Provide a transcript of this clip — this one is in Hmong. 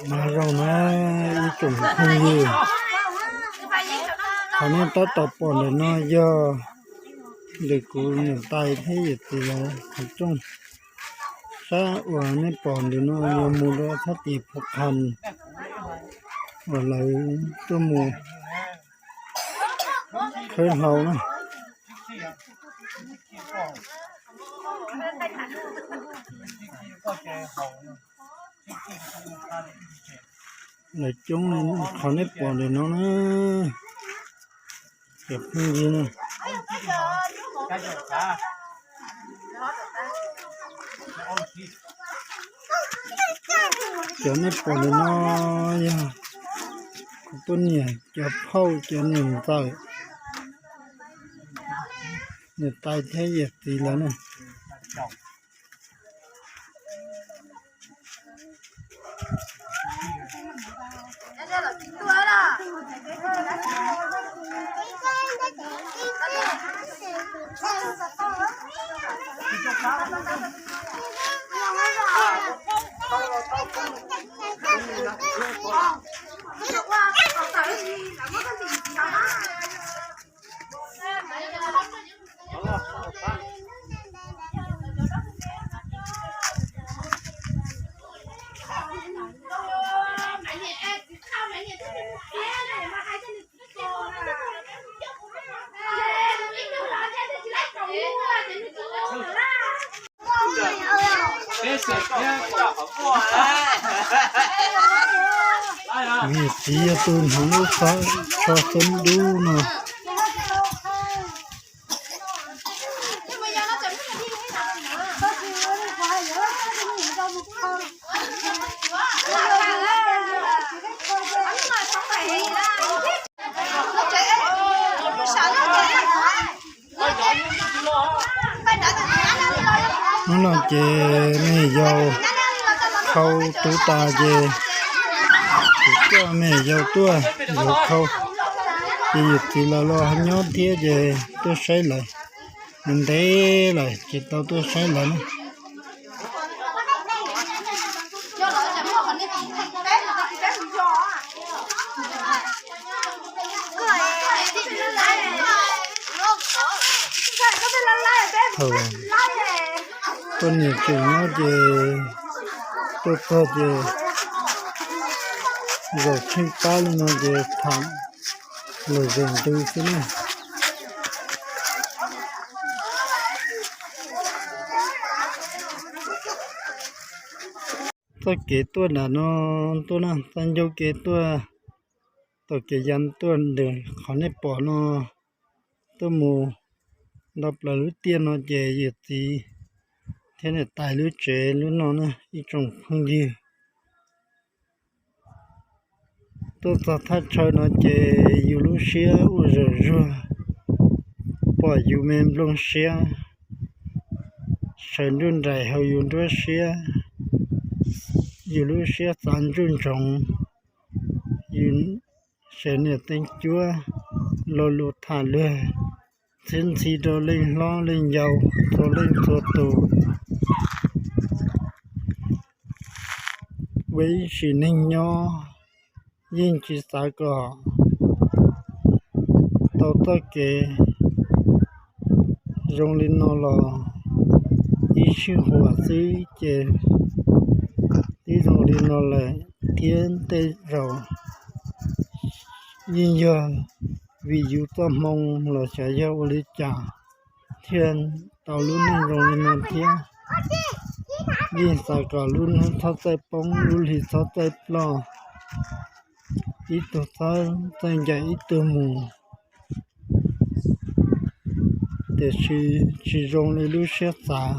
Nyob zoo na ib tsoom phooj ywg, qhov nej tab tom pom ntawm no yog ntawm kuv niam tais thiab yawm txiv lawv qhov rooj. Sab uas nej pom ntawm no yog mus rau sab tim Phuv Qhas uas lawv tuaj mus khawb hlau na. Lawv coob li qhov nej pom ntawm no na, cov phooj ywg na. Cov nej pom ntawm no yog kuv poj niam cov phauj cov niam ntxawm, niam tais thiab yawm txiv lawv na. Niam txiv yog tus hnav lub xov tsho xeeb dub no. Hnub no ces me nyuam yaus khau tu tas ces kuv coj me nyuam yaus tuaj yuav khau, ces yawm txiv lawv los nyob thiab ces tuaj saib lawv, ntev lawm tsis tau tuaj saib lawv na. Thaum poj niam tseem nyob ces tuaj txog ces zaum tsheej pab li no ces tham lom zem ntws xwb na. Txoj kev tuaj nram no tuaj na, txoj ncauj kev tuaj, tau kev ya tuaj ntawm qhov nej pom no tuaj mus nto plaws lub tiaj no ces yawm txiv thiab niam tais lub tsev lub no na ib tsoom phooj ywg. Tuaj txog thaj chaw no ces yus lub siab ua zuj zus, pom yus me nplooj siab sawv nruj nraim hauv yus nruab siab, yus lub siab xav ntsuj ntsoov, yus sev niam teeb cuab, lo lus tham luag, txhiab ntxhi rau leej hlob leej yau txhua leej txhua tus. Ua ib sim neej nyob yeej tsis xav kom tau txoj kev zoo li no los, ib sij huam xwb ces twb zoo li no lawm thiab. Tej zaum yeej yog vim yus txoj hmoo los xyov yog ua li cas thiaj tau lub neej zoo li no thiab. Yeej xav kom lub hnub txhob txawj poob, lub hli txhob txawj ploj, ib tug txhob txawj ncaim ib tug mus, tiam sis tsis zoo li lub siab xav.